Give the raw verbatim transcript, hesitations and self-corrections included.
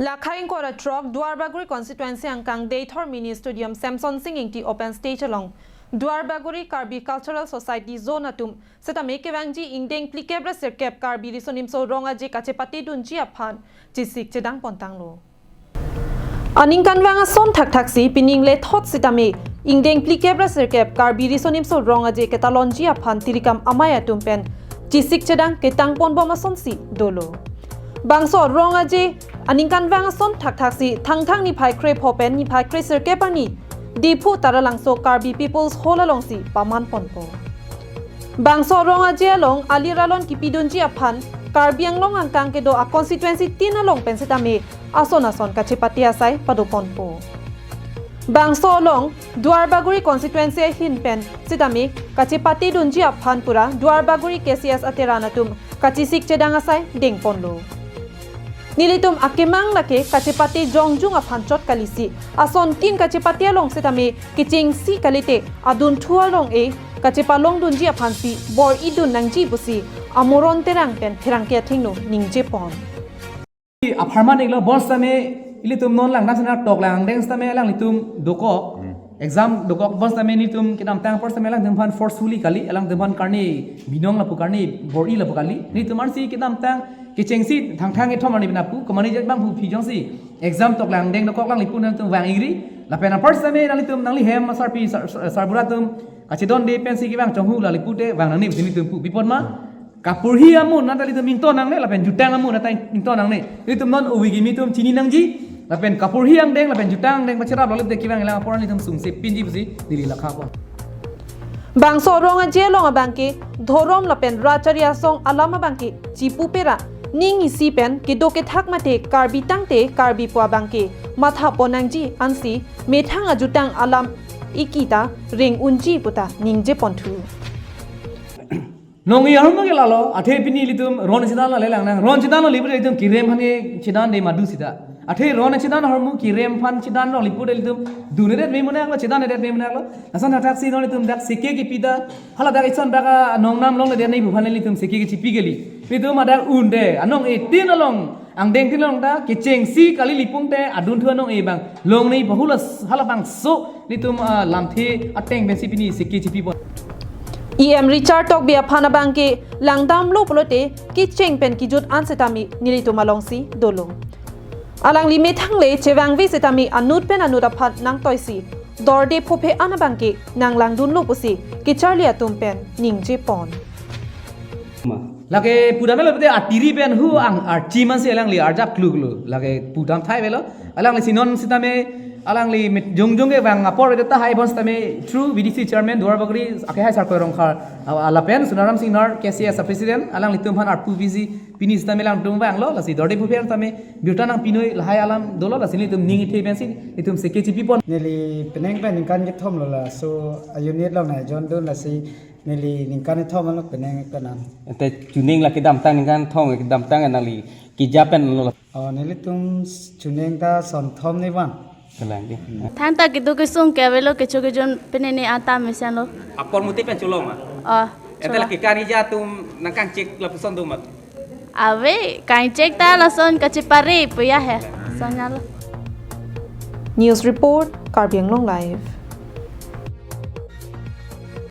Lakhai ingkoi ra throk Duarbagori constituency angkang Deithor Mini Stadium Semson Sing Ingti Open Stage along Duarbagori Karbi Cultural Society Zone atum setame kevangji ingdeng phlikep ra sirkep Karbi Riso Nimso Rong Aje kachepate dunji aphan chesik chedang pontanglo. Aningkanvang ason thakthaksi pining lethot setame ingdeng phlikep ra sirkep Karbi Riso Nimso Rong Aje ketalonji aphan tirikam amei atum pen chesik chedang ketang ponbom asonsi dolo. Bangso Rong Aje aningkanvang ason thakthaksi Thangthang niphai krepho pen niphai kresirkep arni Diphu Taralangso Karbi People's Hall alongsi paman ponpo. Bangso Rong Aje along alir alon kipidunji aphan Karbi Anglong angkang kedo a constituency tin along pen setame ason ason kachepate asai pado ponpo. Bangso along Duarbagori constituency ahin pen setame kachepate dunji aphan pura Duarbagori K C S ateran atum kachesik chedang asai deng ponlo. Nelitum akemang lake kachepate jongjung aphan chot kalisi, ason tin kachepate along setame kechengsi kalite adunthu along-e kachepalong dunji aphansi bor-i dun nangji pusi Amoron Terang pen pherangke athengno ningje pon. Apharman iklo bos tame ilitum non lang nang sana tok lang deng tame alanglitum dokok. Hmm. Exam dokok bos tame nelitum kedamtang apor tame alangtum aphan forcefully kali, alangtum aphan karni binong lapu karni bor-i lapu kali. Nelitum ansi kedamtang kechengsi Thangthang kethom arni binapu, kemani jat bang hu phi jongsi exam tok lang deng dokok alanglitum nangtum vang ingri. Lapen apor tame nanglitum nangli hem asarpi sar, sar, sarbura atum kachedonde pensi kevang chonghu lali pute vang nangni bisi nelitum pu. Pi apot ma? Kaporhi amun nata ilitum ington nangne, lapen jutang amun nata ington nangne. Ilitum non uwi kimi atum chini nangji, lapen kaporhi angdeng, lapen jutang angdeng pacherap lo lip de kevang ilang apor nelitum sungse pinji pusi neli lakha pon. Bangso Rong Aje along abangke dhorom lapen rachari asong alam abangke chipu pera ning isi pen kedo kethak mate Karbi tangte Karbi pu abangke matha pon nangji ansi methang ajutang alam iki ta reng unji puta ningje ponthu. Nong-e ahormu ke lalo, athe pini ilitum ron chedan lo lelang nang, ron chedan lo liput ilitum kerem aphan ke chedan de madu sita. Athe ron chedan ahormu kerem aphan chedan lo liput ilitum dun-edet me munak lo, chedan-edet me munak lo. Lason thakthaksi non ilitum dak seke kepi ta, hala dak ison dak anong nam longledet nangji pu aphan ilitum seke kechepi kali. Ilitum adak un de, anong-e tin along, angdeng tin along ta, kechengsi kali lipung te, adunthu anong-e bang, long nangji pu hula s-, halabangso, nelitum, ah, lamthe ateng pensi pini seke chepi pon. E M Richard Tokbi aphan abangke langdamlo pulote kecheng pen kejut an setame nelitum alongsi dolo. Alangli methangle chevangve setame anut pen anut aphan nangtoisi dorde phophe an abangke nanglangdunlo pusi kecharli atum pen ningje pon. Lake pudamlo pute atiri pen hu ang archi mansi alangli arjap kluklo. Lake pudam thai avelo. Alangli si non setame alangli mit jongjong ke vang apor vet tahai bon setame through V D C chairman Duarbagori akehai Sarkoi Rongkhar, ah, lapen Sunaram Singnar K C S president alanglitum aphan arpu V C pini setame langdun vanglo lasi dorde phophe an setame birta nangpinoi lahai alam dolo lasi nelitum ning ithe pensi nelitum seke chepi pon. Neli penang pen ningkan kethom lo laso a unit along nai jondun lasi neli ningkan kethom lo penang pen an. Ante chuning la kedamtang ningkan thom kedamtang nangli keja pen lo. Oh, nelitum chuning ta sonthom ni van. Kalang di. Thangta kedo kesung ke avelo kecho kejon penene anta mesen lo. Apor muti pen chulo ma? Oh, ante chulo. La kekan ija atum nangkangchek lapuson do mat? Ave, kangchek ta lason kachepare puya he. Sonyalo. News report, Karbi Anglong Live.